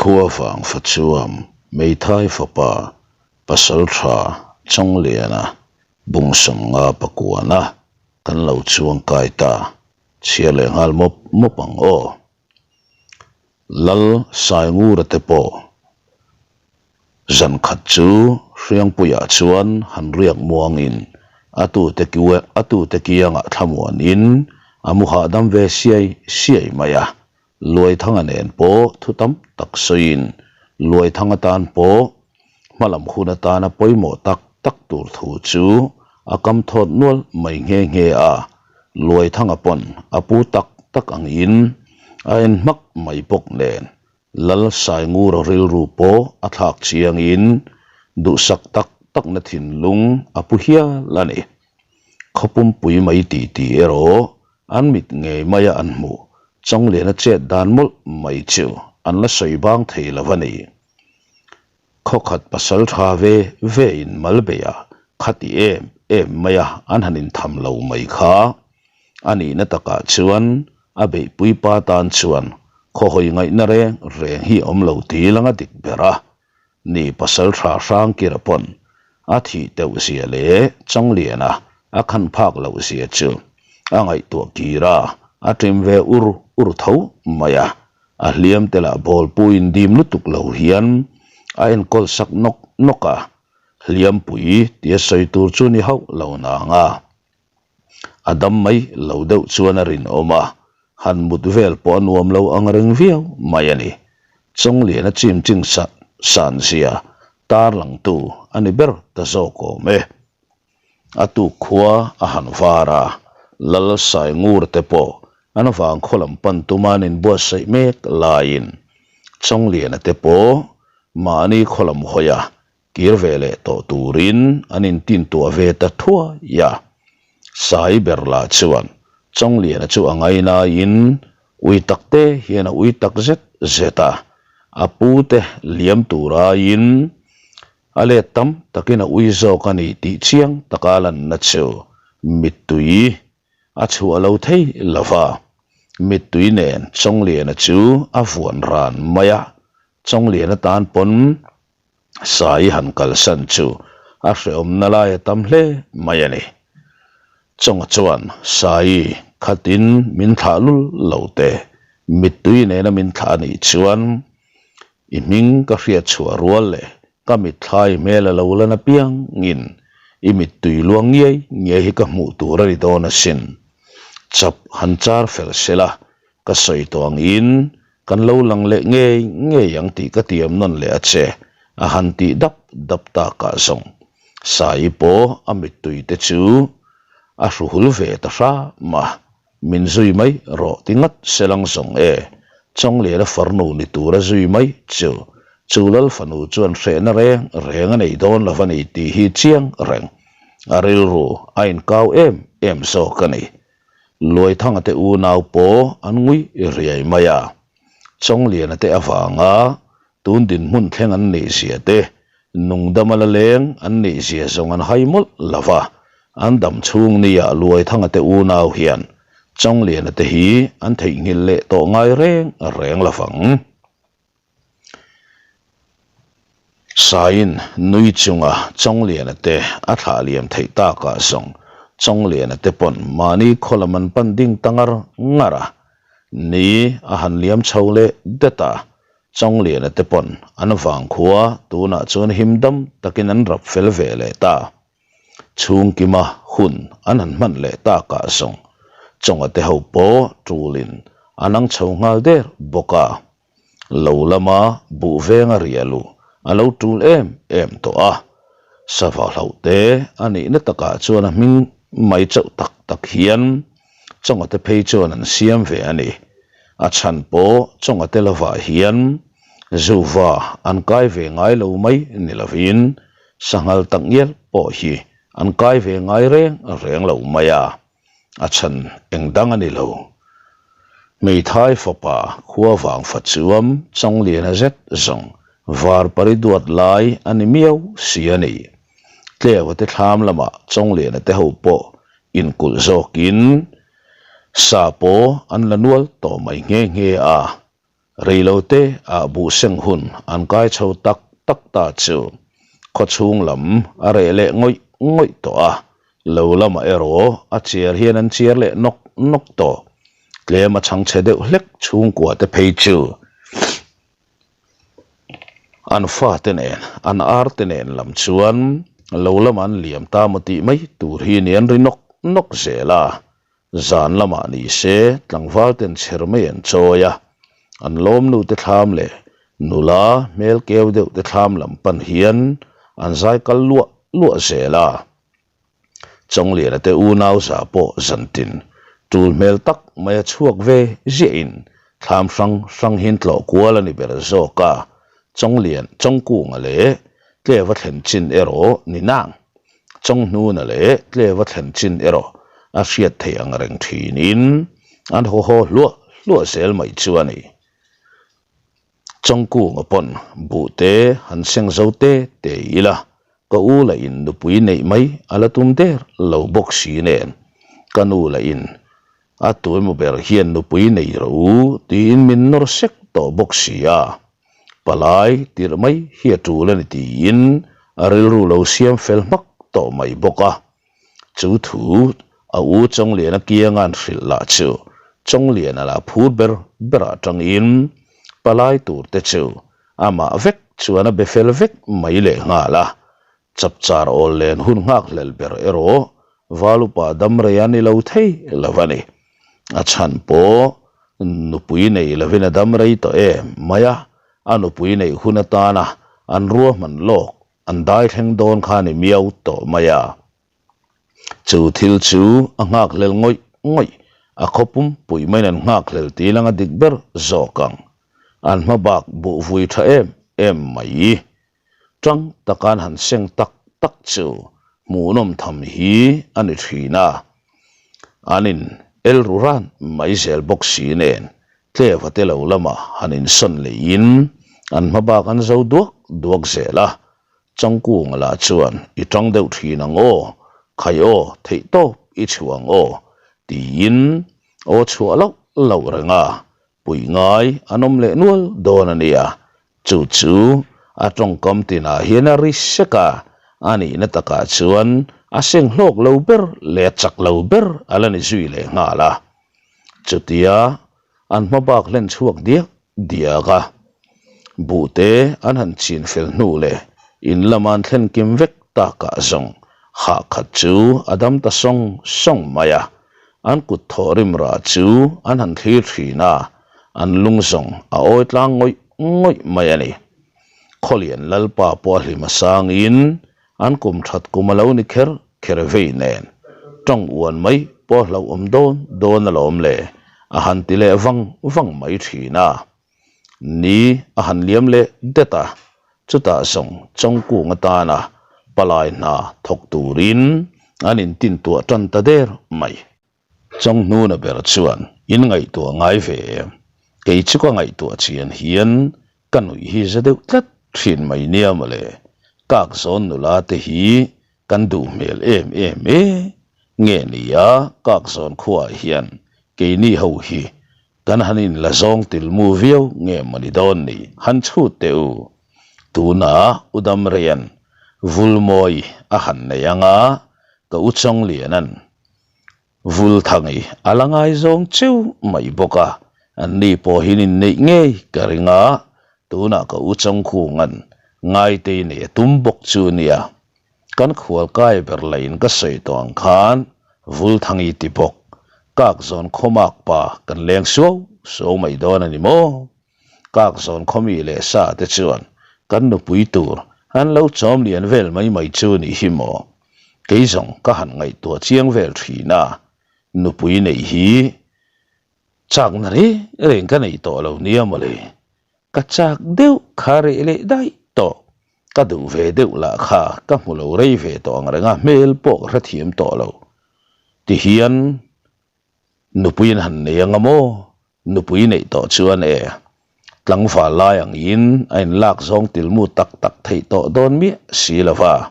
Khua vang fa chuam Meithai fapa Pasaltha Chawngliana Bungsawmnga pakuana kan lo chuang kai ta chhiar leh nghal mawp mawp ang aw. Lal Saingura te pawh zan khat chu Hriangpuiah chuan han riak muangin a tute a tute kiangah thlamuanin a mu hahdam ve siai siai mai a. Luaithanga nen pawh thu tam tak sawiin Luaithanga tan pawh hmalam hun atana pawimawh tak tak tur thu chu a kam thawt nual mai nghe nghe a, Luaithanga pawn a pu tak tak angin a en hmak mai bawk nen Lal Saingura rilru pawh a thlak chiangin duhsak tak takna thinlung a pu hial a ni. Khawpumpui mai tih tih erawh An mit ngei maia an hmuh Chawngliana chet dan mawlh mai chu an la sawi bang thei lo a ni. Khawkhat pasal tha ve ve in mal beih a, khati em em maia an han intham lo mai kha. A nihna takah chuan a beihpui pa tan chuan khawhawi ngaihna reng reng hi awm lo ti lang a dik ber a. Ni pasal tha hrang kira pawn a thih teuh zia leh Changliana a khan phak loh zia chu a ngaihtuah kir a, a ṭim ve ur ur tho mai a. A hliam te lah bawl pu in dim lutuk lo hian a enkawl sak nawk nawk a, hliampui tia sawi tur chu ni hauh lo nang a. A dam mai lo deuh chuan a rinawm a, han mut vel pawh a nuam lo ang reng viau mai a ni. Chawngliana chim ching sa san zia tar langtu a ni ber ta zawk awm e. A tuk khua a han var a, Lal Saingur te pawh an vang khaw lam pan tuma an inbuatsaih mek laiin Chawngliana te pawh mahni khaw lam hawi a Kir ve leh tawh turin an intintuah ve ta thuai a. Sai ber lah chuan Chawngliana chu a ngainaiin ui tak te hian a ui tak zet zet a, a pu te liam tur aiin a let tam takin a ui zawk a ni tih chiang taka lanna chu mittui a chhuah lo thei lo va. Mittui nen Chawngliana chu a vuan ran mai a, Chawngliana tan pawn Sai han kalsan chu a hrehawmna lai a tam hle mai a ni. Chawnga chuan Sai khatin min thlah lul lo te, mittui nena min thlah a nih chuan i hming ka hriat chhuah rual leh ka mitthlai hmel a lo lan apiangin i mittui luang ngiai ngiai hi ka hmuh tur a ni dawn asin. Chap han char fel sela ka sawi tawh angin Kan lo lang leh ngei ngei ang tih ka tiam nawn leh a che, a han tih dap dap takah zawng Saii pawh a mittui te chu a hru hul ve ta hram a, min zui mai rawh ti ngat se lang zawng e, Chawngliana farnu ni tura zui mai chu chu Lal fanu chuan hrehna reng reng a nei dawn lo a ni tih hi chiang reng a rilru a inkau em em zawk a ni. Luaithanga te unau pawh an ngui riai mai a, Chawngliana te avanga tun dinhmun thleng an nih zia te, nungdama la leng an nih zia zawng an hai mawlh lo va, an dam chhung nia Luaithanga te unau hian Chawngliana te hi an theihnghilh leh tawh ngai reng reng lo vang. Saiin nui chunga Chawngliana te a thlah liam theih takah zawng Chawngliana te pawn mahni khaw lam an pan ding ta ngar ngar a, ni a han liam chho leh det a, Chawngliana te pawn an vangkhua tunah chuan him dam takin an rap fel ve leh ta. Chhungkima hun an han hman leh takah zawng Chawnga te ho pawh tulin an ang chho nghal der bawk a. Lo lama buh venga rialu a lo tul em em tawh a, sava hlauh te a nihna takah chuan a hming mai chauh tak tak hian Chawnga te phei chuan an siam ve a ni. A chhan pawh Chawnga te lovah hian zuva an kai ve ngai lo mai ni lovin sanghal tak ngial pawh hi an kai ve ngai reng reng lo mai a. A chhan eng dang a ni lo. Hmeithai fapa khua vang fa chuam Chawngliana zet zawng var pari duat lai a ni miau si a ni. Tleua te thlam lamah Chawngliana te ho pawh inkulh zawkin sa pawh an la nual tawh mai nghe nghe a. Reilote ah buh seng hun an kai chho tak tak ta chu khawchhung lam a reh leh ngawih ngawih tawh a, lo lamah erawh a chiar hian an chiar leh nawk nawk tawh. Tlem a chhangchhe deuh hlek chhungkua te phei chu an fate nen, an ar te nen lam chuan lo lamah an liam ta maw tih mai tur hi ni an ri nawk nawk zel a. Zan lamah ni se tlangval ten chher mai an chawi a, an lawmnu te thlam leh nula hmel keu deuh te thlam lam pan hian an zai kal luah luah zel a. Chawngliana te unau za pawh zantin tul hmel tak mai a chhuak ve ziahin thlam hrang hrang hian tlawh kual a ni ber zawk a, Chawnglian Chawngkunga leh Tleva thlen chin erawh ni nang. Chawnghnuna leh Tleva thlen chin erawh a hriat theih ang reng thinin an haw haw hluah hluah zel mai chu a ni. Chawngkunga pawn buhte han seng zo te te ila ka u lah in nupui neih mai a la tum der lo bawk si nen ka nu lah in a tu emaw ber hian nupui nei rawh u tiin min nawr sek tawh bawk si a. Palai tirh mai hi a tul a ni tiin a rilru lo siam fel hmak tawh mai bawk a. Chu thu a u Chawngliana kianga an hrilh lah chu Chawngliana lah phur ber berah tangin palai tur te chu amah vek chuan a be fel vek mai leh nghal a. Chapchar awl len hun nghak hlel ber erawh Valupa damrei a ni lo thei lo a ni. A chhan pawh nupui nei lovin a damrei tawh em mai a, a nupui neih hun atana an ruahman lawk an dai thleng dawn kha ni miau tawh mai a. Chu thil chu a nghakhlel ngawih ngawih, a khaw pumpui maiin an nghakhlel tih lang a dik ber zawk ang. An hma bak buh vui tha em em mai. Tang taka an han seng tak tak chu hmuhnawm tham hi a ni thin a. An in el ru ran mai zel bawk si nen tleva te lo lama han insawn leiin an hma bak an zo duak duak zel a. Changkunga lah chuan i tang deuh thin ang aw, khai aw, theih tawp i chhuah ang aw tiin aw chhuah loh loh reng a, puih ngai an awm leh nual dawn a nia. Chu chu a tawngkam tinah hian a ri sek a, a nihna takah chuan a seng hlawk lo ber leh a chak lo ber a la ni zui leh nghal a. Chutia an hma bak hlen chhuak diak diak a, buhte an han chin fel hnu leh in lama an thlen kim vek takah zawng hah khat chu a dam ta sawng sawng mai a, an kut thawh rim rah chu an han thlir thin a, an lung zawng a awi tlang ngawih ngawih mai a ni. Khawlian Lalpa pawh a hlim a sangin an kum that kum a lo ni kher kher vei nen tawng uan mai pawh a hlauhawm dawn dawn alawm le a han ti leh vang vang mai thin a. Ni a han liam leh det a, chutah zawng Chawngkung atana palai hna thawk turin an intintuah tan ta der mai. Chawnghnuna ber chuan in ngaihtuah ngai ve em? Kei chu ka ngaihtuah chian hian ka nuih hi za deuh tlat thin mai nia mawle. Kak zawn nula te hi kan duh hmel em em e. Nge nia kak zawn khuaah hian keini ho hi kan han in la zawng til mu viau nge mawni dawn ni han chhut teh u. Tunah U Damreian Vulmawi a han nei anga ka U Chawngliana'n Vulthangi a la ngaizawng cheu mai bawk a, anni pawh hian inneih ngei ka ring a, tunah ka u Chawngkhunga'n Ngaitei nei a tum bawk chu nia. Kan khualkai ber lahin ka sawi tawh ang khan Vulthangi ti bawk, Kakzawn khawmak pa kan leng suau suau mai dawn a ni maw? Kak zawn khawmi leh sa te chuan kan nupui tur an lo chawm lian vel mai mai chu nih hi maw? Kei zawng ka han ngaihtuah chiang vel thin a, nupui neih hi chakna reng reng ka nei tawh lo nia mawle, ka chak deuh kha reh leh daih tawh, ka duh ve deuh lah kha ka hmu lo rei ve tawh ang reng a, hmel pawh ka hrethiam tawh lo tihian Nupui an han nei anga maw? Nupui neih tawh chuan e, tlangval lai angin a inlak zawng tilmu tak tak theih tawh dawn miah si lo va.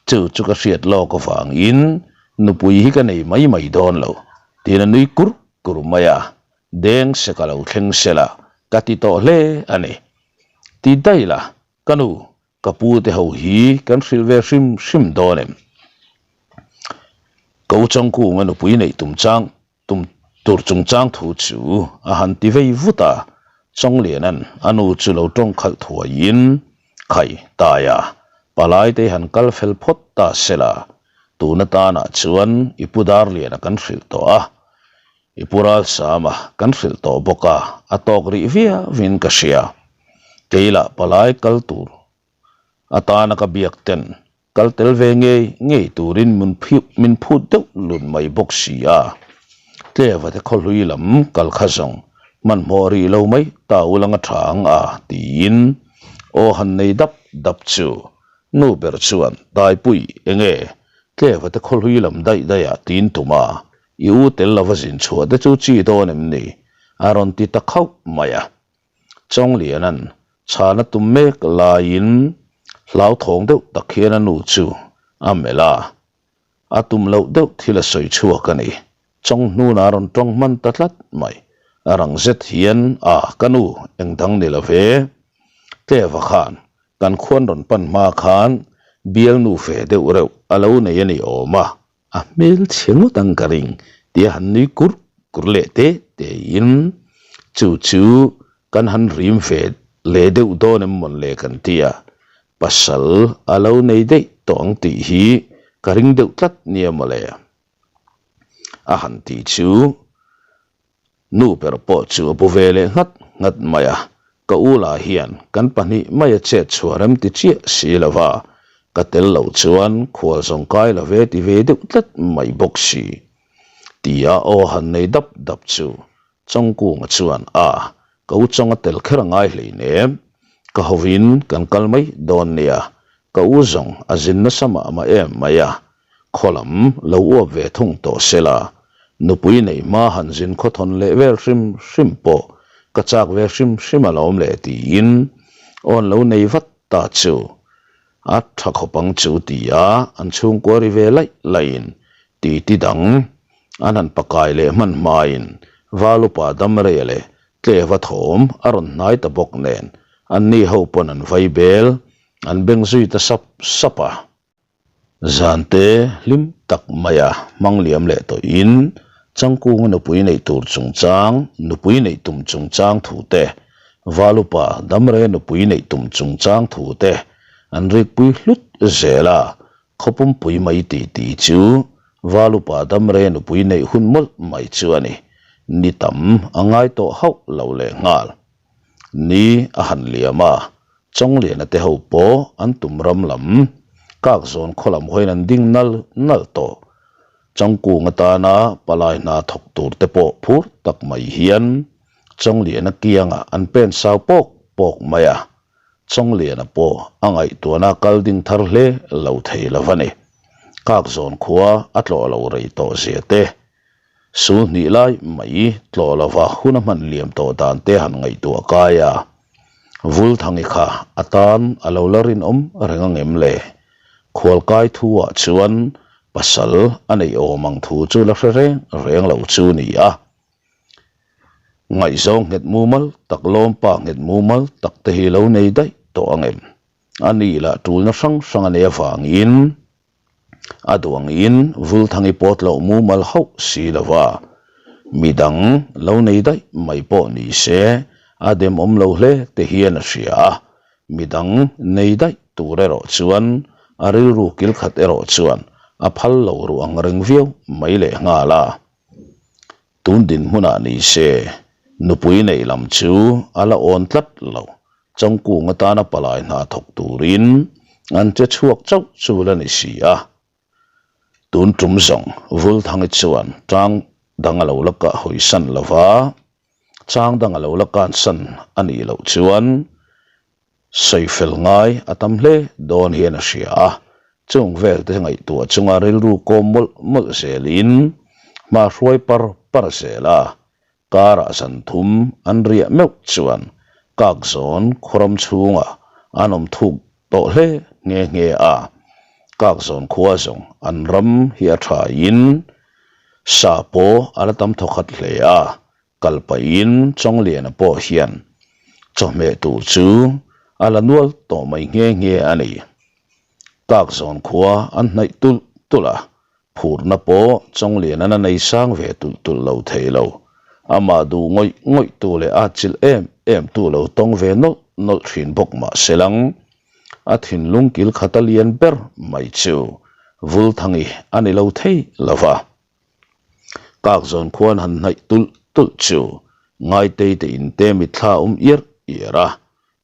Chu chu ka hriat lawk avangin nupui hi ka nei mai mai dawn lo, tiin a nui kur kur mai a. Deng se ka lo thleng se la. ka ti tawh hle a ni. Ti daih la, ka nu, ka pu te ho hi kan hrilh ve hrim hrim dawn em? Ko Changkunga nupui neih tum chang tum tur chungchang thu chu a han ti vei vut a, Chawngliana'n a nu chu lo tawng khalh thuaiin, Khai, Taia, palai te han kal fel phawt ta se la, tun atanah chuan i pu Darliana kan hrilh tawh a, i pu Ralsama kan hrilh tawh bawk a, a tawk rih viauin ka hria. Keilah palai kal tur atana ka biak ten Kal tel ve ngei ngei turin min min phut deuh lun mai bawk si a. Tleva te khawhlui lam kal kha zawng hmanhmawh rih lo mai ta ulanga tha ang a tiin aw han nei dap dap chu nu ber chuan Taipui enge Tleva te khawhlui lam daih daih ah tiin tum a i u tel lova zin chhuah te chu chi dawn em ni a rawn ti ta khauh mai a. Chawngliana'n chhan a tum mek laiin hlauthawng deuh tak hian a nu chu a melh a, a tum loh deuh thil a sawi chhuak a ni. Chawnghnuna a rawn tawng hman ta tlat mai. A rang zet hian, A, ka nu, eng dang ni lo ve. Tleva khan kan khuan rawn pan hma khan bialnu ve deuh reuh a lo nei a ni awm a, A hmel chhe ngawt ang ka ring tia han nui kur kur leh te te in chu chu kan han rim ve leh deuh dawn em mawn le kan ti a, pasal a lo nei daih tawh ang tih hi ka ring deuh tlat nia mawle a han ti chu. Nu ber pawh chu a bu ve leh nghat nghat mai a, ka u lah hian kan pahnih mai a chet chhuah rem ti chiah si lo va, ka tel loh chuan khual zawng kai lo ve ti ve deuh tlat mai bawk si. Tia aw han nei dap dap chu Chawngkunga chuan a, ka u chawng a tel kher a ngai hleinem, ka hovin kan kal mai dawn nia, ka u zawng a zin nasa mah mah em mai a, Khaw lam lo uap ve thung tawh se la, nupui neih hma han zin khawthawn leh vel hrim hrim pawh ka chak ve hrim hrim alawm le tiin awn lo nei vat ta chu a tha khawp ang chu tia an chhungkua ri ve laih laihin titi dang an han pakai leh hman hmain Valupa Damreia leh Tleva thawm a rawn hnai ta bawk nen anni ho pawn an vai bel an beng zui ta sap sap a. Zante hlim tak maia hmang liam leh tawhin Changkunga nupui neih tur chungchang, nupui neih tum chungchang thu te, Valupa Damre nupui neih tum chungchang thu te an rikpui hlut zel a, khawpumpui mai ti ti chu Valupa Damre nupui neih hun mawlh mai chu a ni. Ni tam a ngai tawh hauh lo lehnghal. Ni a han liam a, Chawngliana te ho pawh an tum ram lam kak zawn khaw lam hawiin an ding nal nal tawh. Changkung atana palai hna thawk tur te pawh phur tak mai hian Chawngliana kiangah an pen sau pawk pawk mai a, Chawngliana pawh a ngaihtuahna kal ding thar hle lo thei lo va ni. Kak zawn khua a tlawh lo rei tawh zia te Sul hnih lai mai tlawh lova hun a hman liam tawh dan te han ngaihtuah kai a, Vulthangi kha a tan a lo la rinawm reng angem le? Khualkai thu ah chuan pasal a neih awm ang thu chu la hre reng reng lo chu ni a. Ngaihzawng nghet mumal tak lawmpa nghet mumal tak te hi lo nei daih tawh angem? A ni lah tulna hrang hrang a nei avangin A duangin Vulthangi pawt loh mumal hauh si lo va, midang lo nei daih mai pawh ni se a demawm lo hle te hian a hria a, midang nei daih tur erawh chuan a rilru kil khat erawh chuan a phal lo ruh ang reng viau mai leh nghal a. Tun dinhmunah ni se nupui neih lam chu a la awn tlat lo Changkung atana palai hna thawk turin an che chhuak chauh chu la ni si a. Tun tum zawng Vulthangi chuan tang dang a lo la kah hawisan lo va, chang dang a lo la kansan a nih loh chuan sawifel ngai a tam hle dawn hian a hria a. Chung vel te ngaihtuah chunga rilru kawm mawlh mawlh zelin hma hruai par par zel a. Karah zan thum an riah meuh chuan kak zawn khuaram chhungah an awm thuk tawh hle nghe nghe a. Kak zawn khua zawng an ram hi a thain sa pawh a la tam thawkhat hle a, kal pahin Chawngliana pawh hian. Chawhmeh tur chu a la nual tawh mai nghe nghe a ni. Kak zawn khua an hnaih tulh tulh a, phurna pawh Chawngliana'n a nei sang ve tulh tulh lo thei lo. Amah duh ngawih ngawih tu leh a chilh em em tu lo tawng ve nawlh nawlh thin bawk mah se lang. A thinlung kil khat a lian ber mai chu Vulthangi a ni lo thei lo va. Kak zawn khuan han hnaih tulh tulh chu Ngaitei te in te mitthla awm iar iar a,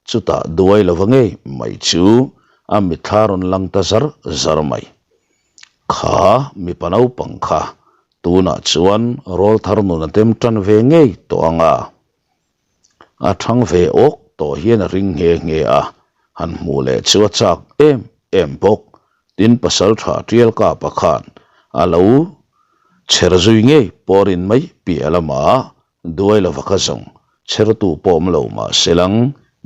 chutah duai lova ngei mai chu a mitthla rawn lang ta zar zar mai. Kha mipa naupang kha tunah chuan rawlthar nun a tem tan ve ngei tawh ang a, A thang ve awk tawh hian a ring nghe nghe a, han hmuh leh chu a chak em em bawk. Tin pasal tha tial kapa khan a lo chher zui ngei pawh rin mai piah lamah duai lova ka zawng chhertu pawh awm lo mah se lang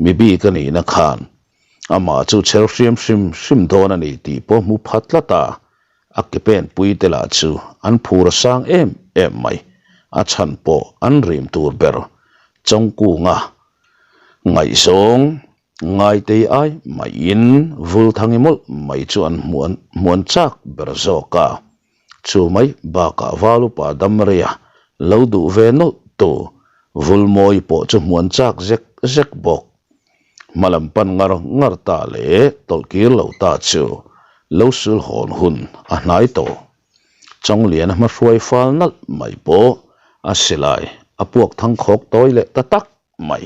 mi bik a nihna khan amah chu chher hriam hrim hrim dawn a ni tih pawh hmu pha tlat a. A ke pen pui te lah chu an phur a sang em em mai. A chhan pawh an rim tur ber Chawngkunga ngaihzawng Ngaitei ai maiin Vulthangi mawlh mai chu an hmuan chak ber zawk a. Chu mai bakah Valupa Damreia lo duh ve nawlh tu Vulmawi pawh chu hmuan chak zek zek bawk. Hmalam pan ngar ngar ta leh tawlh kir lo ta chu lo sul hawn hun a hnai tawh. Chawngliana hma hruai fal nalh mai pawh a silai a puak thang khawk tawi leh ta tak mai.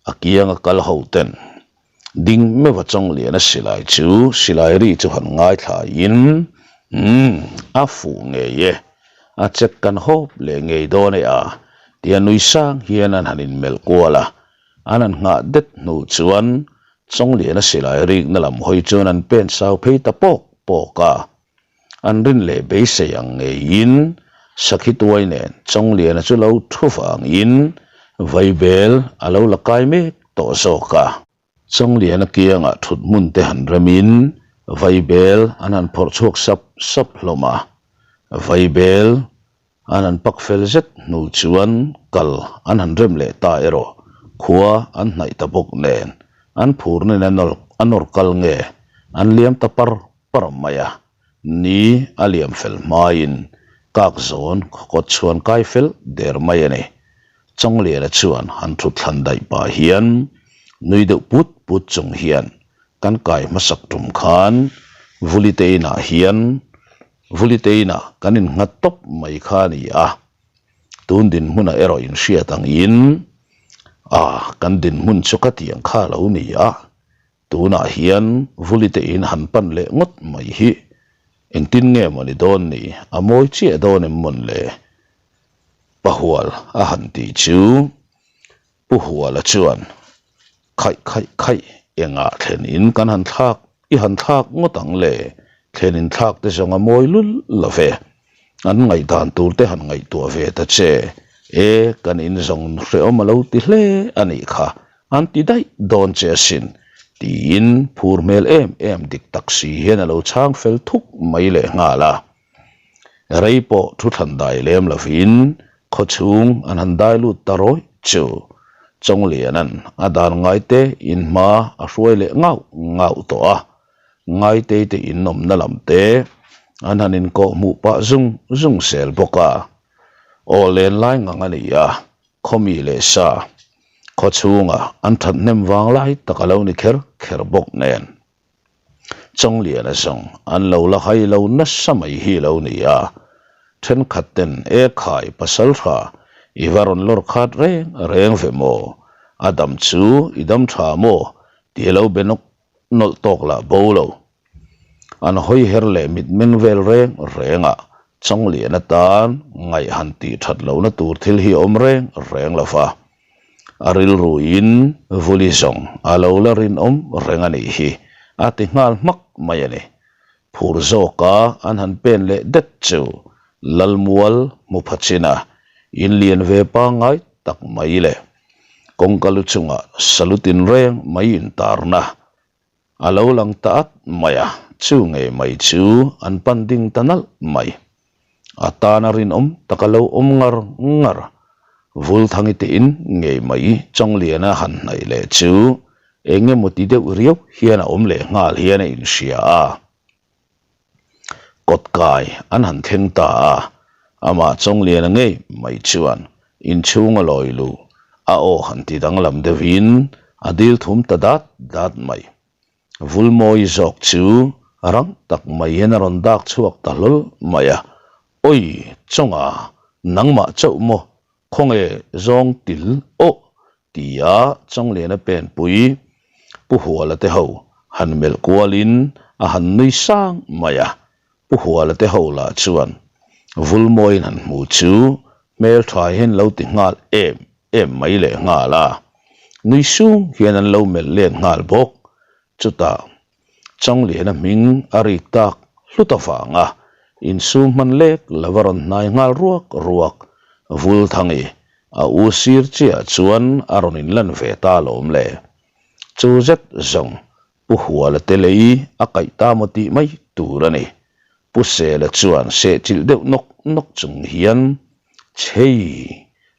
A kianga kal ho ten ding meuha Chawngliana silai chu silai ri chu han ngaithla in umm a fuh ngei e. A check kan hawp leh ngei dawn e a, tia nui sang hian an han inmelh kual a. An han nghah det hnu chuan Chawngliana silai rikna lam hawi chuan an pen sau phei ta pawk pawk a. An rin leh beisei ang ngeiin Sakhi tuai nen Chawngliana chu lo thu vangin vaibel a lo la kai mek tawh zawk a. Chawngliana kiangah thut hmun te han remin vaibel an han phawrh chhuak sap sap hlawm a. Vaibel an han pak fel zet hnu chuan kal an han rem leh ta erawh khua an hnaih ta bawk nen an phurnin a nawr kal nge an liam ta par par mai a. Ni a liam fel hmain kak zawn khawkawt chhuan kai fel der mai a ni. Chawngliana chuan han thut thlan daih pah hian nui deuh put put chung hian kan kai hmasak tum khan Vulite inah hian Vulite inah kan innghat tawp mai kha a ni a, tun dinhmunah erawh inhriat angin a kan dinhmun chu ka tiang kha a lo ni a. Tunah hian Vulite in han pan leh ngawt mai hi engtin nge maw ni dawn ni, a mawi chiah dawn em mawn le? Pahual a han tih chu Pu Huala chuan khaih khaih khaih engah thlen in kan han thlak i han thlak ngawt ang le, thlen in thlak te zawng a mawi lul lo ve. An ngaihdan tur te han ngaihtuah ve ta che, e kan in zawng hrehawm a lo ti hle a nih kha, an ti daih dawn che asin, tiin phur hmel em em dik tak si hian a lo chhang fel thuk mai leh nghal a. Rei pawh thu thlan dai lem lovin khawchhung an han dai lut ta rawih chu Chawngliana'n a dan ngaite in hma a hruai leh ngauh ngauh tawh a. Ngaitei te in awmna lam te an han inkawh hmuh pah zung zung zel bawk a. Aw len lai ngang a ni a, khawmi leh sa khaw chhunga an that hnem vang lai tak a lo ni kher kher bawk nen. Chawngliana zawng an lo la hai lo nasa mai hi lo ni a, thenkhat ten e khai pasal tha i va rawn lawr khat reng reng ve maw, a dam chu i dam tha maw tih a lo be nawk nawlh tawk lah bo lo. An hawi her leh mitmeng vel reng reng ah Chawnglian atan ngaih han tih that lohna tur thil hi a awm reng reng lo va. A rilru in Vuli zawng a lo la rinawm reng a nih hi a ti nghal hmak mai a ni. Phur zawka an han pen leh det chu Lalmual hmu pha chin a, in lian ve pangngai tak mai le. Kawngka lu chungah salu tinreng mai intarna a lo lang ta at mai a, chu ngei mai chu an pan ding ta nalh mai. A tana rinawm tak a lo awm ngar ngar. Vulthangi te in ngei mai Chawngliana han hnaih leh chu eng emaw ti deuh riau hian a awm leh nghal hian a inhria a. Kawtkai an han thleng ta a, amah Chawngliana ngei mai chuan inchhung a lawi luh a aw han ti danglam deuhin a dil thum ta dat dat mai. Vulmawi zawk chu rang tak mai hian a rawn dak chhuak ta hlawl mai a, Awi Chawnga, nangmah chauh maw khawnge zawng til awh tia Chawngliana penpui Pu Huala te ho han melh kualin a han nui sang mai a, Pu Huala te ho lah chuan Vulmawiin han hmu chu hmeltha hian lo ti nghal em em mai leh nghal a, nui sung hian an lo melh let nghal bawk. Chutah Chawngliana hming a rik tak hlut avanga insum hman lek lova rawn hnai nghal ruak ruak Vulthangi a u sir chiah chuan a rawn inlan ve ta alawm le. Chu zet zawng Pu Huala te lei a kaih ta maw tih mai tur a ni. Pu Sela chuan sehchilh deuh nawk nawk chung hian, Chhei,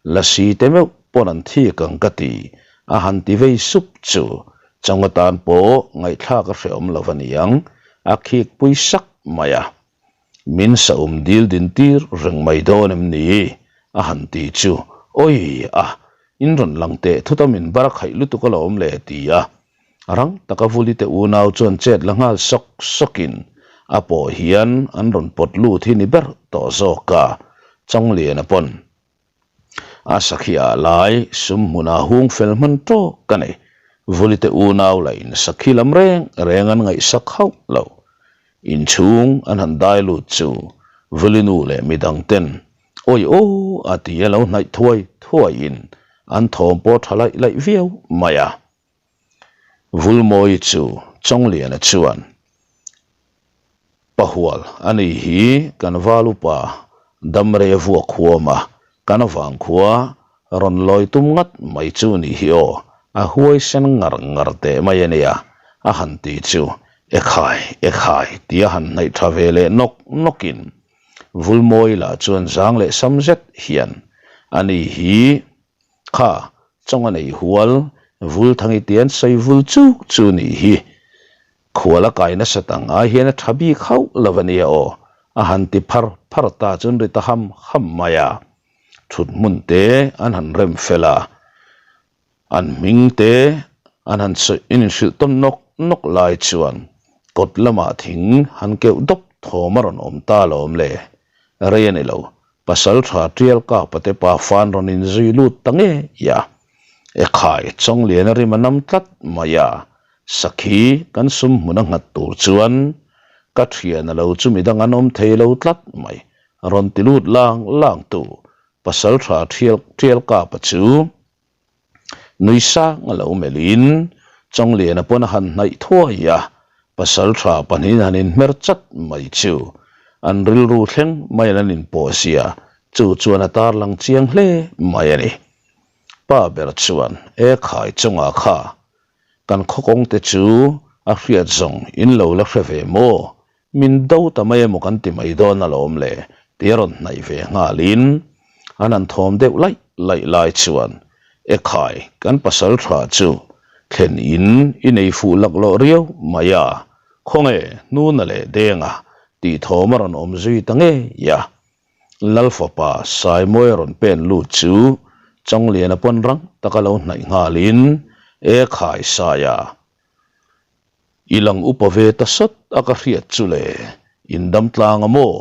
lasi te meuh pawn an thik ang ka ti, a han ti vei sup chu Chawnga tan pawh ngaihthlak a hrehawm lo a niang, a khikpui sak mai a. Min saum dil din tir reng mai dawn em ni? a han ti chu, Awi a, in rawn lang teh thut a min bar khaih lutuk alawm le, ti a. Rang taka Vuli te unau chuan chet la nghal sawk sawkin a pawh hian an rawn pawt lut hi ni ber tawh zawk a, Chawngliana pawn a sakhi ah lai sum hmunah hung fel hman tawk ka nei. Vuli te unau lah in sakhi lam reng reng an ngaihsak hauh lo. Inchhung an han dai lut chu Vuli nu leh midang ten Awi aw a ti a lo hnaih thuai thuaiin an thawm pawh tha laih laih viau mai a. Vulmawi chu Chawngliana chuan, Pahual a ni hi kan val upa Damrei a vuak huam a, kan vangkhua rawn lawi tum ngat mai chu ni hi aw, a huaisen ngar ngar teh mai a nia, a han ti chu ekhai ekhai tia han hnaih tha ve leh nawk nawkin Vulmawi lah chuan zang leh sam zet hian a ni hi Kha, chawnga nei hual, Vulthangi tian sawi vul chuk chu nih hi. Khual a kai nasat ang ai hian a tha bik hauh lo a nia aw, a han ti phar phar ta chuan ri ta ham ham mai a. Thut hmun te an han rem fel a, an hming te an han sawi in inhrilh tawn nawk nawk lai chuan kawt lamah thing han keuh dawp thawm a rawn awm ta alawm le. Rei a ni lo, Pasal tha tial kapa te pa fan rawn in zui lut ta ngei a. Ekhai Chawnglian a rim a nam tlat mai a, sakhi kan sum hmun a nghat tur chuan ka thian a lo chu midang an awm thei lo tlat mai, rawn ti lut lang lang tu pasal tha tial kapa chu Nui sang a lo melhin Chawngliana pawn a han hnaih thuai a, pasal tha pahnihin han inhmer chat mai chu an rilru thleng maiin an inpawh zia chu chuan a tarlang chiang hle mai a ni. Pa ber chuan e khai chungah kha kan khawkawng te chu a hriat zawng in lo la hre ve maw? Min do ta mai emaw kan ti mai dawn alawm le ti a rawn hnaih ve nghalin an han thawm deuh laih laih lai chuan Ekhai kan pasal tha chu thlen in i nei fuh laklawh riau mai a, khawnge hnuna leh denga tih thawm a rawn awm zui ta ngei a. Lal fapa Saimawi a rawn pen lut chu Chawngliana pawn rang taka lo hnaih nghalin Ekhai Saia I lang upa ve ta sawt a ka hriat chu le, in dam tlang a maw?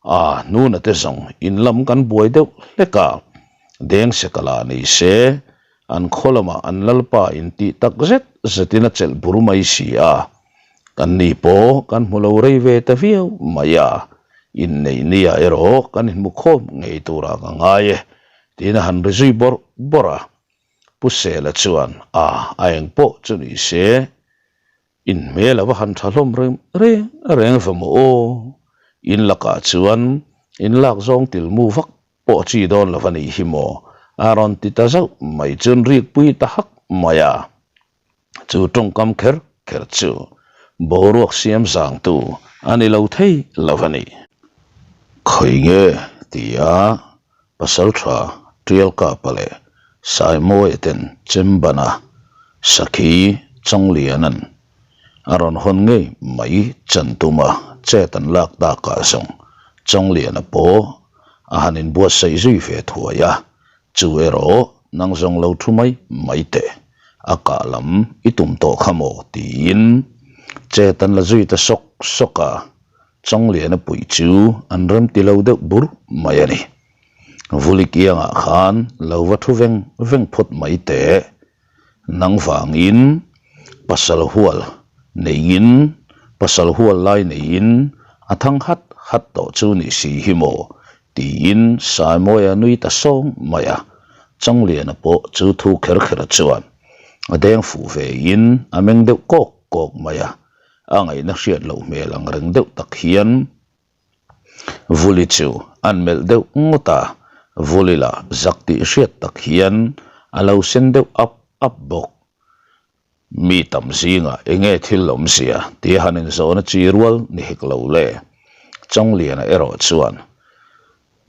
Aa, hnuna te zawng in lam kan buai deuh hlek a, deng se ka la ni se, an khaw lamah an lalpa in tih tak zet zetin a chelh bur mai si a, kan ni pawh kan hmu lo rei ve ta viau mai a, inneih nia erawh kan inhmu khawm ngei turah ka ngai e, tiin a han ri zui bawrh bawrh a. Pu Sela chuan, A, a eng pawh chu ni se, in hmel a va han tha hlawm reng reng reng va maw aw? In lakah chuan in lak zawng tilmu vak pawh chi dawn lo a nih hi maw? A rawn ti ta zauh mai chuan rikpui ta hak mai a. Chu tawngkam kher kher chu boruak siam zangtu a ni lo thei lo a ni. Khawi nge? tia pasal tha. Tialkapa leh Saimawia ten Chembana Sakhi Chawngliana'n a rawn hawn ngei mai chan tuma chet an lak takah zawng Chawngliana pawh a han inbuatsaih zui ve thuai a, chu erawh nang zawng lo thu mai mai teh, a kah lam i tum tawh kha maw tiin chet an la zui ta sawk sawk a. Chawngliana puih chu an rem ti lo deuh bur mai a ni. Vuli kiangah khan lo va thu veng veng phawt mai teh. Nang vangin pasal hual neiin pasal hual lai neiin a thang hat hat tawh chu ni si hi maw tiin Saimawia nui ta sawng mai a. Chawngliana pawh chu thu kher kher chuan a deng fuh vein a meng deuh kawk kawk mai a. A ngaihna hriat loh hmel ang reng deuh tak hian Vuli chu an melh deuh ngawt a, Vuli lah zak tih hriat tak hian a lo sen deuh ap ap bawk. Mi tam zingah enge thil awmzia tia han inzawhna chi rual ni hek lo le. Chawngliana erawh chuan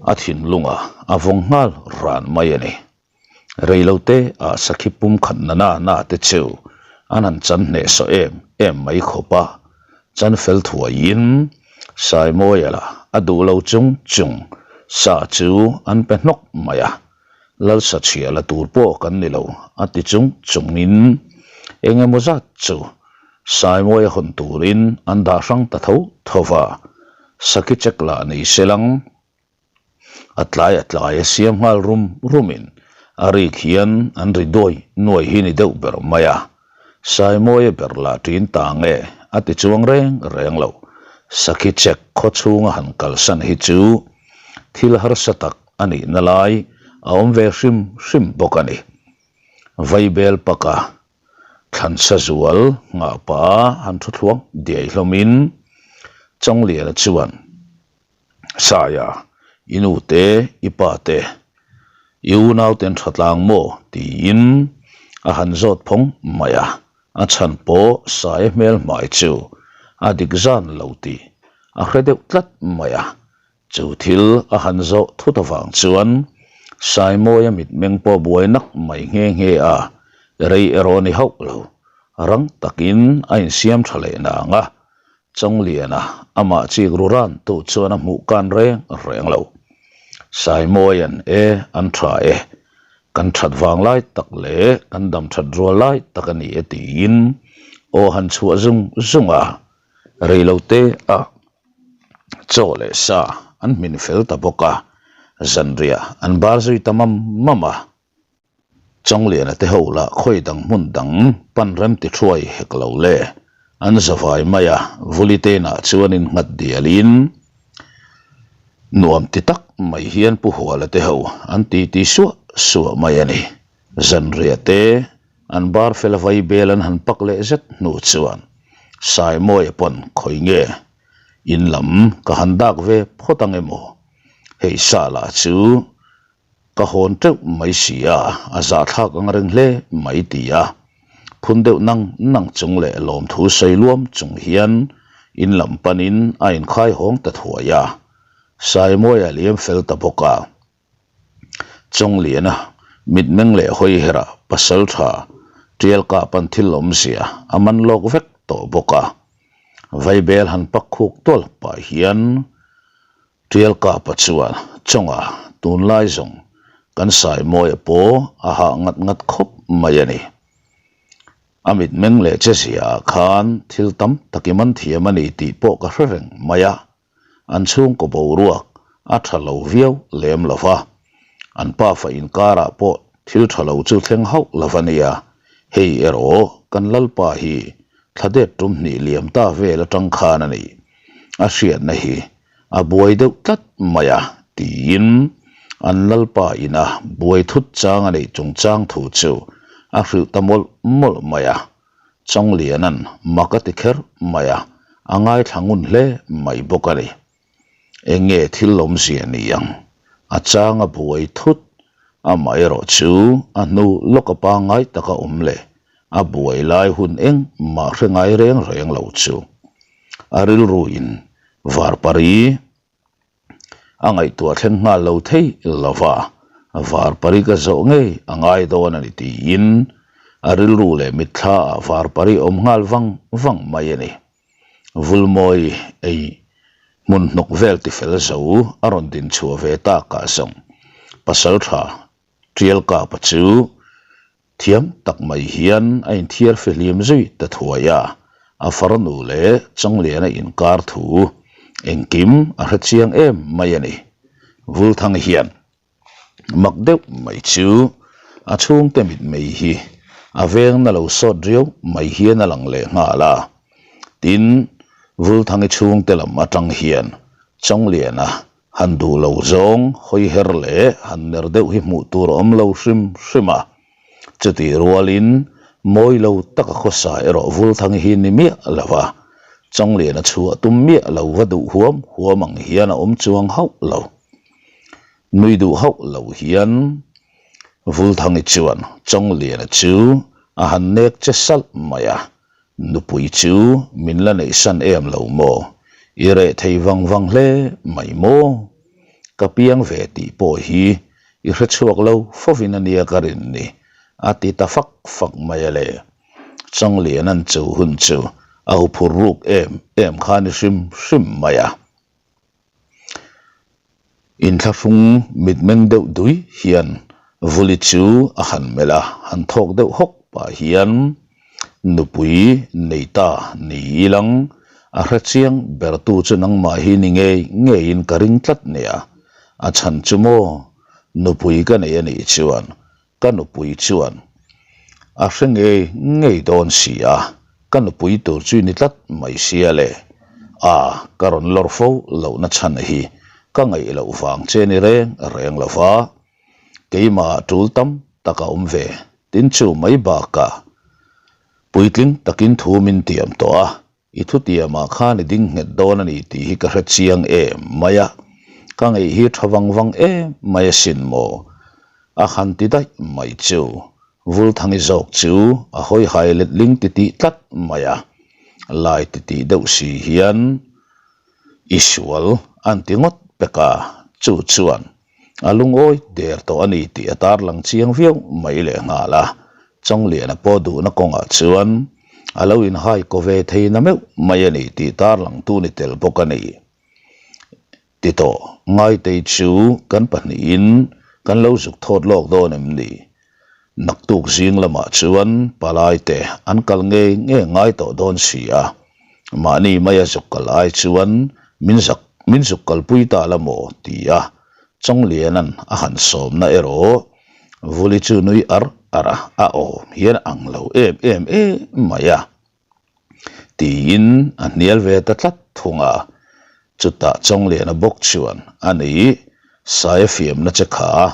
a thinlungah a vawng nghal ran mai a ni. Reilote ah sakhi pum khat na na na te chu an han chan hneh sawh em em mai khawp a, chan fel thuaiin Saimawia lah a duh lo chung chung sa chu an pe hnawk mai a, Lalsa chhia la tur pawh kan ni lo a ti chung chungin eng emaw zat chu Saimawia hawn turin an dah hrang ta tho tho va, sakhi check lah ni se lang. A tlai a tlai a siam nghal rum rumin a rik hian an ri duai nuai hi ni deuh ber mai a. Saimawia ber lah ṭin ta nge a ti chuang reng reng lo. Sakhi check khaw chhunga han kalsan hi chu thil harsa tak a nihna lai a awm ve hrim hrim bawk a ni. Vaibel paka Thlansa zual nghah pah han thu thluang diai hlawmin Chawngliana chuan Saia, i nu te, i pa te, i unau ten tha tlang maw? tiin a han zawt phawng mai a, a chhan pawh Saia hmel hmai chu a dik zan lo tih a hre deuh tlat mai a, chu thil a han zawh thut avang chuan Saimawia mitmeng pawh buai nak mai nghe nghe a, rei erawh a ni hauh lo, rang takin a insiam tha leh nang a, Chawngliana amah chik ru ran tu chuan a hmuh kan reng reng lo. Saimawia'n e an tha e, kan that vang lai tak leh kan dam that rual lai tak a ni e tiin aw han chhuah zung zung a, reilote a chaw leh sa an hmin fel ta bawk a, zanriah an bar zui ta mam mam a. Chawngliana te ho lah khawi dang hmun dang pan rem ti thuai hek lo le. An zavai mai a, Vuliteina chuan in nghat dialin nuam ti tak mai hian Pu Huala te ho an ti ti suah suah mai a ni. Zanriah te an bar fel vai bel an han pak leh zet hnu chuan Saimawia pawn khawi nge in lam ka han dak ve phawt ang emaw hei sa lah chu Ka hawn teuh mai si a, a zahthlak ang reng hle mai ti a. Phun deuh nang nang chung leh lawmthu sawi luam chung hian in lam panin a inkhai hawng ta thuai a. Saimawia liam fel ta bawk a. Chawngliana mitmeng leh hawi herah pasal tha tial kah pan thil awmzia a man lawk vek tawh bawk a. Vaibel han pak khuk tual pah hian Tial Kapa chuan Chawnga tunlai zawng kan Saimawia pawh a hah ngat ngat khawp mai a ni. A mitmeng leh che zia ah khan thil tam tak i man thiam a ni tih pawh ka hre reng mai a, an chhungkaw boruak a tha lo viau lem lo va, an pafa inkarah pawh thil tha lo chu thleng hauh lo va nia, hei erawh kan Lalpa hi thla det tum hnih liam ta vel atang khan a ni. A hriatna hi a buai deuh tlat mai a, tiin an Lalpa ina buai thut chang a neih chungchang thu chu a hrilh ta mawlh mawlh mai a. Chawngliana'n mak a ti kher mai a, a ngaithla ngun hle mai bawk a ni. Eng nge thil awmzia ni ang? A chang a buai thut, amaherawh chu a hnu lawka pangngai taka awm leh a buai lai hun engmah hre ngai reng reng lo chu a rilruin Varpari a ngaihtuah thleng nghal lo thei lo va. Varpari ka zawh ngei a ngai dawn a ni tiin a rilru leh mitthla ah Varpari awm nghal vang vang mai a ni. Vulmawi ei hmun hnawk vel tifel zo a rawn din chhuah ve takah zawng Pasaltha Tialkapa chu Thiam tak mai hian a inthiar fihlim zui ta thuai a, a farnu leh Changliana inkar thu engkim a hre chiang em mai a ni. Vulthang hian mak deuh mai chu a chhungte mitmei hi a veng na lo sawt riau mai hian a lang leh nghal a. Tin, Vulthangi chhungte lam atang hian Changliana Han duh lo zawng hawi her leh han ner deuh hi hmuh tur a awm lo hrim hrim a. Chutih rualin mawi lo taka khawsa erawh Vulthangi hi ni miah lo va, Changliana chhuah tum miah lo va duh huam huam ang hian a awm chuang hauh lo. Nui duh hauh lo hian Vulthangi chuan Changliana chu a han nek che salh mai a, Nupui chu min la neihsan em lo maw? I reh thei vang vang hle mai maw? Ka piang ve tih pawh hi i hre chhuak lo fovin a nia ka rin ni, a ti ta fak fak mai a le. Changlian an cho hun chu a huphur ruk em em kha ni hrim hrim mai a. Inthlahrung mitmeng deuh dui hian Vuli chu a han melh a, han thawk deuh hawk pah hian nupui nei ta ni ilang a hre chiang bertu chu nangmah hi ni ngei ngeiin ka ring tlat nia, a chhan chu maw nupui ka nei a nih chuan Ka nupui chuan a hre ngei ngei dawn si a, ka nupui tur chu i ni tlat mai sia le. A, ka rawn lawr fo lohna chhan hi ka ngaih loh vang che ni reng reng lo va, keimah tul tam tak a awm ve tin chu mai bakah puitling takin thu min tiam tawh a, I thutiamah khan i ding nghet dawn a ni tih hi ka hre chiang em mai a, ka ngeih hi tha vang vang em mai asin maw? A han ti daih mai chu Vulthangi zawk chu a hawi hai letling titih tlat mai a, lai titih deuh si hian i sual an ti ngawt pek a, chu chuan A lungawi der tawh a ni tih a tarlang chiang viau mai lehnghal a, Chawngliana pawh duhna kawngah chuan a lo inhai kaw ve thei na meuh mai a ni tih tarlangtu ni tel bawk a ni. Ti tawh, Ngaitei chu kan pahnihin kan lo zuk thawt lawk dawn em ni? Naktuk zing lamah chuan palai te an kal ngei ngei ngai tawh dawn si a, mahni maia zuk kal ai chuan min zak min zuk kalpui ta la maw ti a, Chawngliana'n a han sawmna erawh Vuli chu nui ar ar a, a awm hian a ang lo em em em mai a. Tiin a hnial ve ta tlat thung a, chutah Chawngliana bawk chuan a ni, Saia fiamna che kha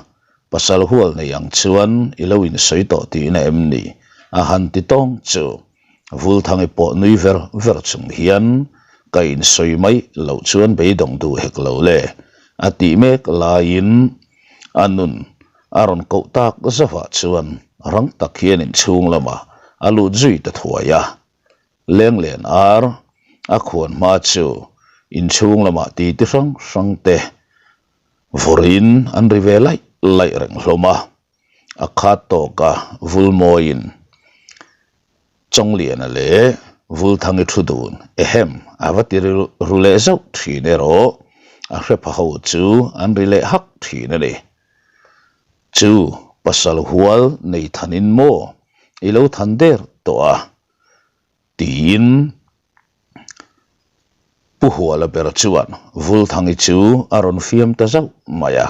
pasal hual nei ang chuan i lo insawi tawh tihna em ni? a han ti tawng chu Vulthangi pawh nui ver ver chung hian ka insawi mai loh chuan beidawng duh hek lo le a tih mek laiin a nun A rawn koh tak zavah chuan rang tak hian inchhung lamah a lut zui ta thuai a. Lenglen ar a khuan hma chu inchhung lamah titi hrang hrang te vawrin an ri ve laih laih reng hlawm a. A khat tawka vulmawiin Chawngliana leh Vulthangi thu dun ehem a va ti ru leh zauh thin erawh a hrepha ho chu an ri leh hak thin a ni. Chu pasal hual nei thanin maw i lo than der tawh a? tiin Pu Huala ber chuan Vulthangi chu a rawn fiam ta zauh mai a,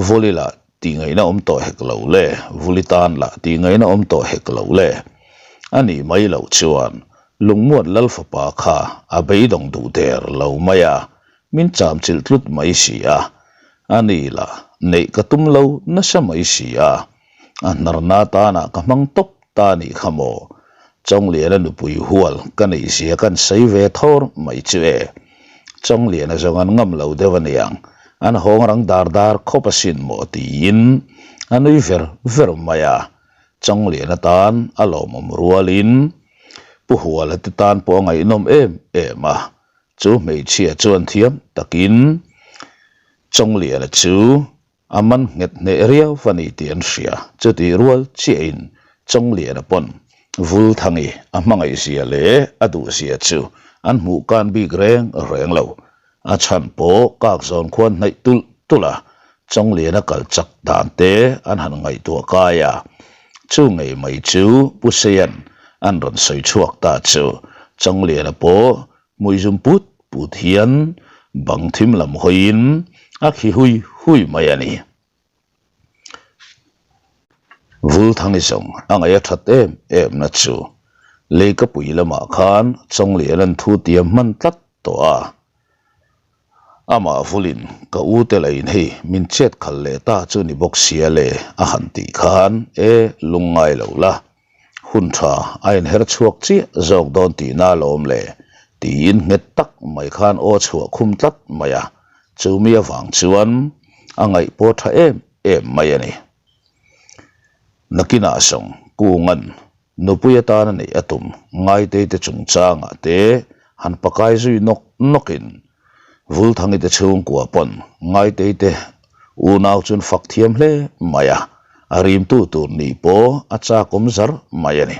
Vuli lah tih ngaihna awm tawh hek lo le, Vuli tan lah tih ngaihna awm tawh hek lo le. A nih mai loh chuan Lungmuat Lal fapa kha a beidawng duh der lo mai a, min cham chilh tlut mai si a, a ni lah neih ka tum lo nasa mai si a, a hnarna tanah ka hmang tawp ta a nih kha maw? Chawngliana nupui hual ka neih zia kan sawi ve thawr mai chu e. Chawngliana zawng an ngam lo deuh a niang, an hawng rang dar dar khawp asin maw tiin a nui ver ver mai a. Chawngliana tan a lawmawm rualin Pu Huala te tan pawh a ngaihnawm em em a, chu hmeichhia chuan thiam takin Chawngliana chu. A man nghet hneh riau a ni tih an hria. Chutih rual chiahin Chawngliana pawn Vulthangi a hmangaihzia leh a duhzia chu an hmuh kan bik reng reng lo. A chhan pawh kak zawn khuan hnaih tulh tulh a, Chawngliana kal chak dan te an han ngaihtuah kai a. Chu ngei mai chu Pu Seian an rawn sawi chhuak ta chu Chawngliana pawh Hmui zum put put hian bang thim lam hawiin a khi hui hui mai a ni. Vulthangi zawng a ngaih a that em em na chu Leikapui lamah khan Chawnglian an thu tiam hman tlat tawh a. Amah vulin ka u te lain hei min chet khal leh ta chu ni bawk sia le a han tih khan e lungngai lo la. Hun tha a inher chhuak chiah zawk dawn tihna alawm le tiin nghet tak mai khan aw chhuah khum tlat mai a, chumi avang chuan a ngaih pawh tha em em mai a ni. Nakinah zawng Kunga'n nupui atana neih a tum Ngaitei te chungchangah te han pakai zui nawk nawkin Vulthangi te chhungkua pawn Ngaitei te unau chuan fak thiam hle mai a, a rimtu tur ni pawh a chakawm zar mai a ni.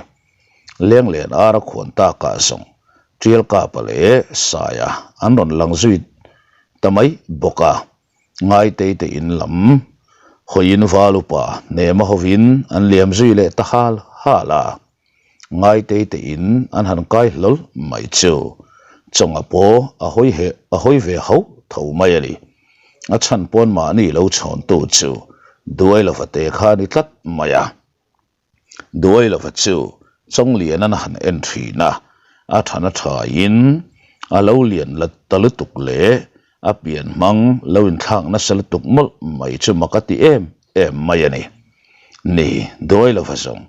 Lenglen ara khuan takah zawng Tialkapa leh Saia an rawn lang zui ta mai bawk a, Ngaitei te in lam hawiin Valupa hnema hovin an liam zui leh ta hal hal a. Ngaitei te in an han kai hlawl mai chu Chawnga pawh a hawi he a hawi ve hauh tho mai a ni. A chhan pawn mahni lo chhawntu chu Duailova te kha a ni tlat mai a. Duailova chu Chawnglian an han en thin a, a than a thain a lo lian la ta lutuk leh a pian hmang lo inthlak nasa lutuk mawlh mai chu mak a ti em em mai a ni. Ni, duai lova zawng,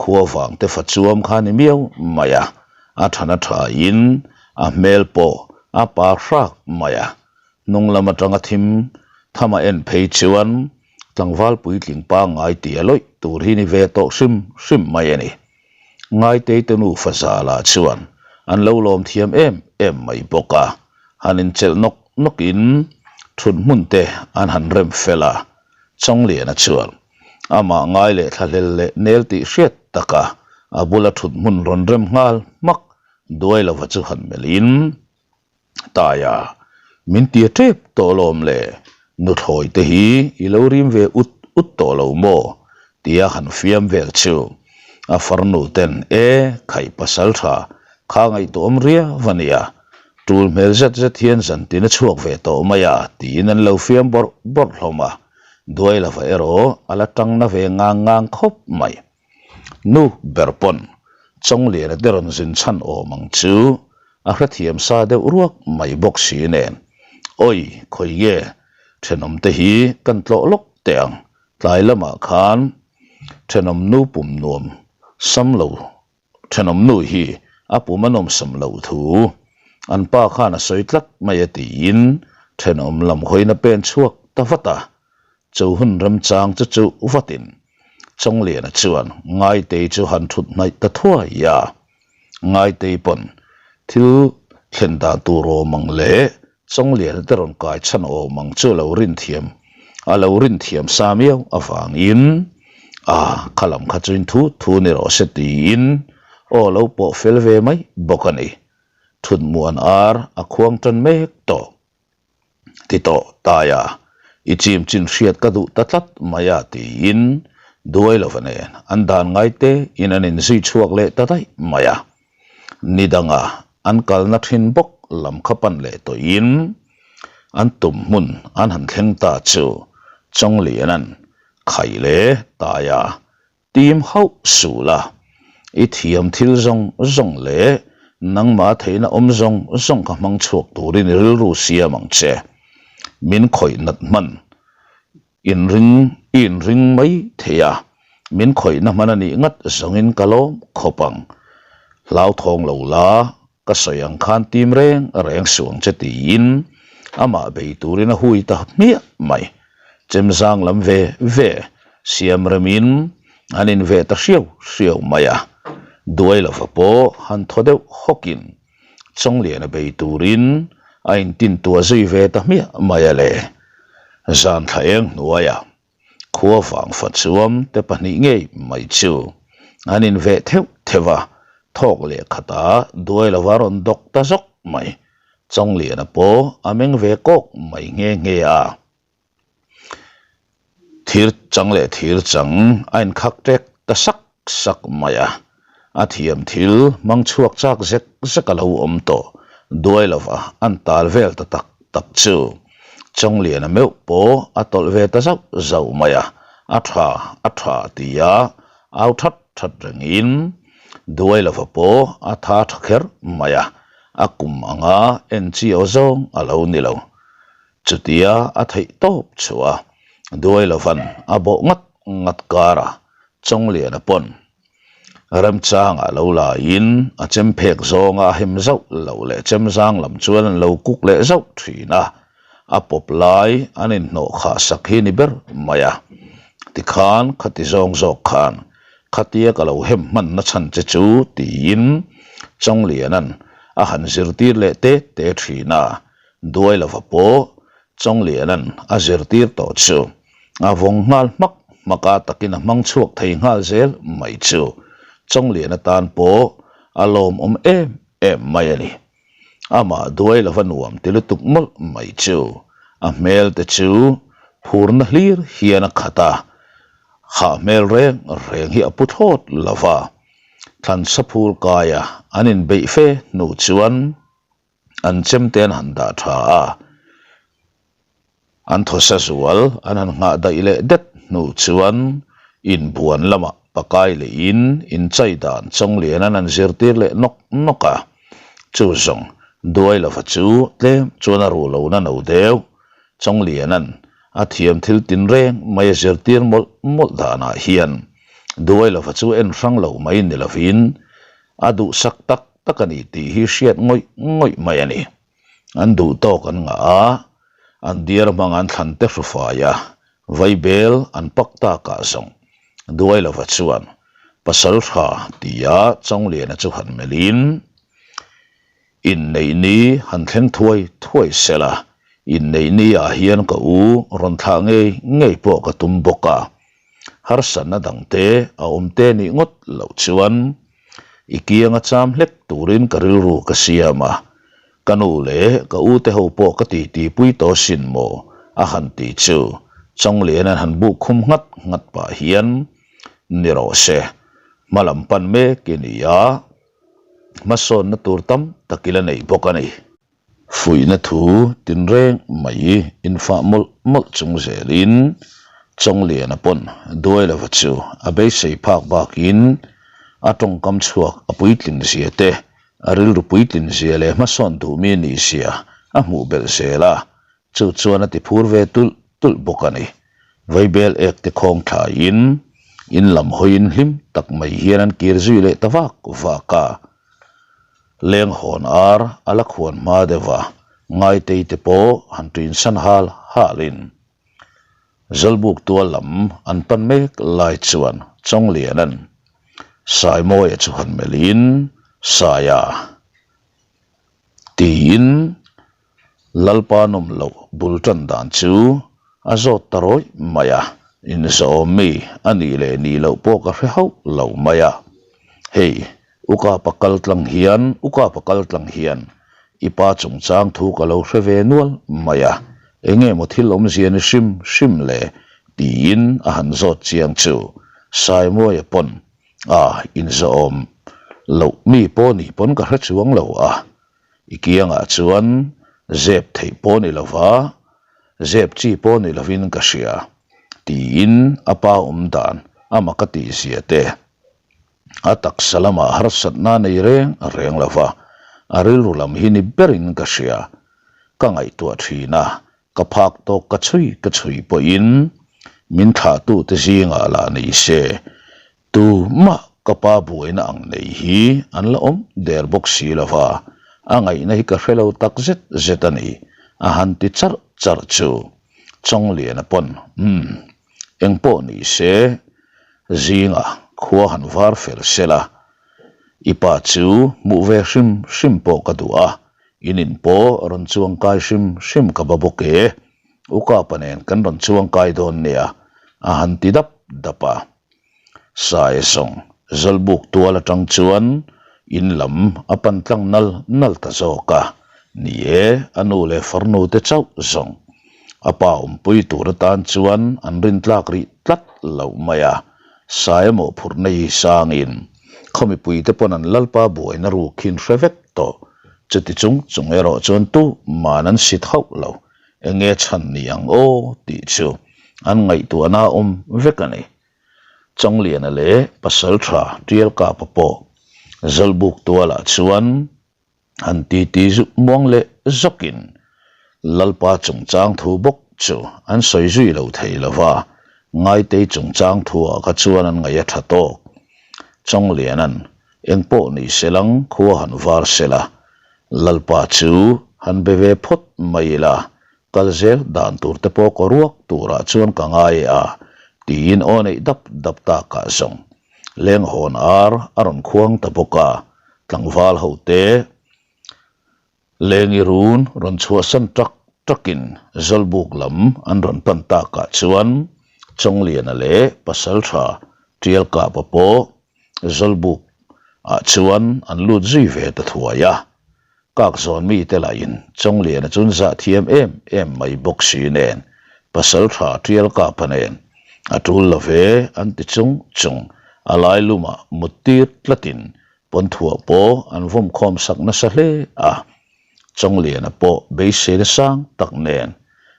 khua vang te fa chuam kha ni miau mai a, a than a tha in a hmel pawh a pa hrak mai a, hnung lam atanga thim tham a en phei chuan tlangval puitling pangngai tia lawih tur hi ni ve tawh hrim hrim mai a ni. Ngaitei te nufa zalah chuan an lo lawm thiam em em mai bawk a, han inchelh nawk nawkin thut hmun te an han rem fel a, Chawngliana chuan amah ngai leh thlahlel leh nel tih hriat taka a bula thut hmun rawn rem nghal hmak duai lova chu han melhin Taia, min tia tep tawh lawm le, nuthlawi te hi i lo rim ve ut ut tawh lo maw? tia han fiam vel chu a farnu ten e khaih pasal tha kha ngaihtuahawm riau a nia, tul hmel zet zet hian zantin a chhuak ve tawh mai a tiin an lo fiam bawrh bawrh hlawm a, duai lova erawh a la tang na ve ngang ngang khawp mai. Nu ber pawn Chawngliana te rawn zin chhan awm ang chu a hrethiam sa deuh ruak mai bawk si nen, Awi khawi nge thenawm te hi kan tlawh lawk teh ang, tlai lamah khan thenawm nu pum nuam sam lo thenawm nu hi a pum a nawmsam loh thu an pa khan a sawi tlat mai a tiin thenawm lam hawiin a pen chhuak ta vat a, Chu hun remchang chu chu vatin Chawngliana chuan Ngaitei chu han thut hnaih ta thuai a, Ngaitei pawn thil thlen dan tur awm ang leh Chawngliana te rawn kai chhan awm ang chu a lo rin thiam a lo rin thiam sa miau avangin a kha lam kha chu in thu thu ni rawh se tiin aw lo pawh fel ve mai bawk a ni. Thutmuan ar a khuang tan mek tawh. Ti tawh tai a, i chim chin hriat ka duh ta tlat mai a tiin duai lova nen an dan ngai te in an inzui chhuak leh ta daih mai a. Ni danga an kalna thin bawk lam kha pan leh tawhin an tum hmun an han thleng ta chu Chawngliana'n khaih leh tai a Tim hauh suh la, i thiam thil zawng zawng leh nangmah theihna awm zawng zawng kha hmang chhuak turin i rilru siam ang che. Min khawih nat hman inring i inring mai thei a, min khawihna hman a nih ngat zawngin ka lawm khawp ang. Hlauthawng lo la, Ka sawi ang khan tim reng reng suh ang che tiin amah bei turin a hui ta hmiah mai. Chemzang lam ve ve siam remin an in ve ta hriau hriau mai a. Duai lova pawh han thaw deuh hawkin Chawngliana bei turin a intintuah zui ve ta hmiah mai a le. Zan thla eng hnuaiah. Khua vang fa chuam te pahnih ngei mai chu an inveh theuh theuh a, thawk leh khatah duai lova rawn dawk ta zawk mai. Chawngliana pawh a meng ve kawk mai nghe nghe a. Thir chang leh thir chang a inkhak ṭek ta sak sak mai a, a thiam thil hmang chhuak chak zek zek a lo awm tawh duai lova an tal vel ta tak tak chu Chawngliana meuh pawh a tawlh ve ta zauh zauh mai a, a tha a tha tia au that that rengin duai lova pawh a tha tha kher mai a, a kum anga en chi aw zawng a lo ni lo. Chutia a theih tawp chhuah a, duai lovan a bawh ngat ngat kar a, Chawngliana pawn remchangah lo laiin a chem phek zawnga a hem zauh loh leh chem zang lam chuan an lo kuk leh zauh thin a, a pawp lai an inhnawh khah sak hi ni ber mai a. Tikhan khati zawng zawk khan khatia ka lo hem hman na chhan che chu tiin Chawngliana'n a han zirtir leh te te thin a, Duai lova pawh Chawngliana'n a zirtir tawh chu a vawng nghal hmak hmak a takin a hmang chhuak thei nghal zel mai chu Chawngliana tan pawh a lawmawm em em mai a ni. Amah duai lova nuam ti lutuk mawlh mai chu a hmel te chu phurna hlir hian a khat a, hah hmel reng reng hi a pu thlawt lova, thlansa phul kaia an inbeih fe hnu chuan An chemte an han dah tha a, an thawsa zual an han nghah daih leh det hnu chuan inbuan lamah pakai lehin inchai dan Chawnglian an han zirtir leh nawk nawk a. Chu zawng Duailova chu tlem chuan a ruh lohna no deuh. Chawngliana'n a thiam thil tinreng mai a zirtir mawlh mawlh danah hian Duailova chu en hrang lo mai ni lovin a duhsak tak tak a ni tih hi hriat ngawih ngawih mai a ni. An duh tawk an ngah a, an diar hmang an thlan te hru fai a, vaibel an pak takah zawng Duailova chuan pasal tha tia Chawngliana chu han melhin, Inneih ni han thleng thuai thuai sela, inneih ni ah hian ka u rawn thlah ngei ngei pawh ka tum bawk a, harsatna dangte a awm te nih ngawt loh chuan I kianga cham hlek turin ka rilru ka siam a, ka nu leh ka u te ho pawh ka titi pui tawh sin maw a han ti chu Chawnglian an han buk khum nghat nghat pah hian ni rawh se, hma lam pan mek i ni a, hmasawnna tur tam tak i la nei bawk a ni. Fuihna thu tinreng mai infah mawlh mawlh chung zelin Chawngliana pawn Duailova chu a beisei phak bakin a tawngkam chhuak a puitlin zia te, a rilru puitlin zia leh hmasawn duhmi nih zia a hmuh belh zel a, chu chuan a ti phur ve tulh tulh bawk a ni. Vaibel ek te khawng thlaiin in lam hawiin hlim tak mai hian an kir zui leh ta vak vak a. Leng hawn ar a la khuan hma deuh a, Ngaitei te pawh han tuin san hal halin Zawlbuk tual lam an pan mek lai chuan Chawngliana'n Saimawia chu han melhin Saia tiin Lalpa nawm loh bul tan dan chu a zawt ta rawih mai a, inzawm mi a nih leh nih loh pawh ka hre hauh lo mai a. Hei, u kapa kal tlang hian, u kapa kal tlang hian i pa chungchang thu ka lo hre ve nual mai a, enge maw thil awmzia ni hrim hrim le? tiin a han zawt chiang chu Saimuaia pawn a inzawm loh mi pawh nih pawn ka hre chuang lo a. I kiangah chuan zep theih pawh ni lova, zep chi pawh ni lovin ka hria, tiin a pa awm dan a mak a tihzia te. A taksa lamah harsatna a nei reng reng lova, a rilru lam hi ni berin ka hria. Ka ngaihtuah thin a, Ka phak tawk ka chhui ka chhui pawhin min thlahtute zingah lah ni se, tumah ka pa buaina ang nei hi an la awm der bawk si lo va, a ngaihna hi ka hre lo tak zet zet a ni, a han ti charh charh chu. Chawngliana pawn, Umm, engpawh ni se, zingah khua han var fel sela, i pa chu hmuh ve hrim hrim pawh ka duh a, In in pawh rawn chuang kai hrim hrim ka ba bawk e. U Kapa nen kan rawn chuang kai dawn nia. a han ti dap dap a. Saia zawng Zawlbuk tual atang chuan in lam a pan tlang nal nal ta zawk a, ni e, a nu leh farnu te chauh zawng a pa awmpui tur atan chuan an rintlak rih tlat loh mai a, Saia mawhphurhna hi sangin khaw mipuite pawn an lalpa buaina ruk hi an hre vek tawh, chuti chung chung erawh chuan tuman an sit hauh lo, enge chhan ni ang aw tih chu an ngaihtuahna a awm vek a ni. Changliana leh Pasaltha Tialkapa pawh Zawlbuk tualah chuan an titi zuk muang leh zawkin Lalpa chungchang thu bawk chu an sawi zui lo thei lo va, Ngaitei chungchang thuah kha chuan an ngaih a tha tawk. Chawngliana'n eng pawh ni selang khua han var sela, Lalpa chu han be ve phawt mai ila, Kal zel dan tur te pawh kaw ruak turah chuan ka ngai e a, tiin aw neih dap dap takah zawng leng hawn ar a rawn khuang ta bawk a, tlangval ho te lengi run rawn chhuahsan tak takin Zawlbuk lam an rawn pan takah chuan Chawngliana leh Pasaltha Tialkapa pawh Zawlbuk ah chuan an lut zui ve ta thuai a. Kak zawn mite lahin Chawngliana chu an zah thiam em em mai bawk si nen, pasal tha tial kapa nen a tul lo ve an ti chung chung, a lai lumah mut tir tlatin pawnthuah pawh an vawm khawm sak nasa hle a. Chawngliana pawh beiseina sang tak nen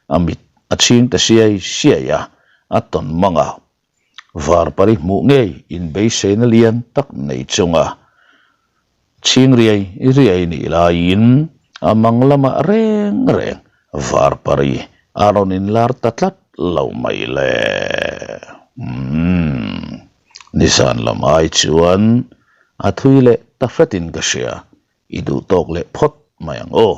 a mit a chhing ta siai siai a, a tawn mang a. Varpari hmuh ngei inbeiseina lian tak nei chunga chhing riai riai nih laiin a mang lamah reng reng Varpari a rawn inlar ta tlat lo mai le. Umm, nizan lam ai chuan a thui leh ta hretin ka hria, i duh tawk leh phawt mai ang aw.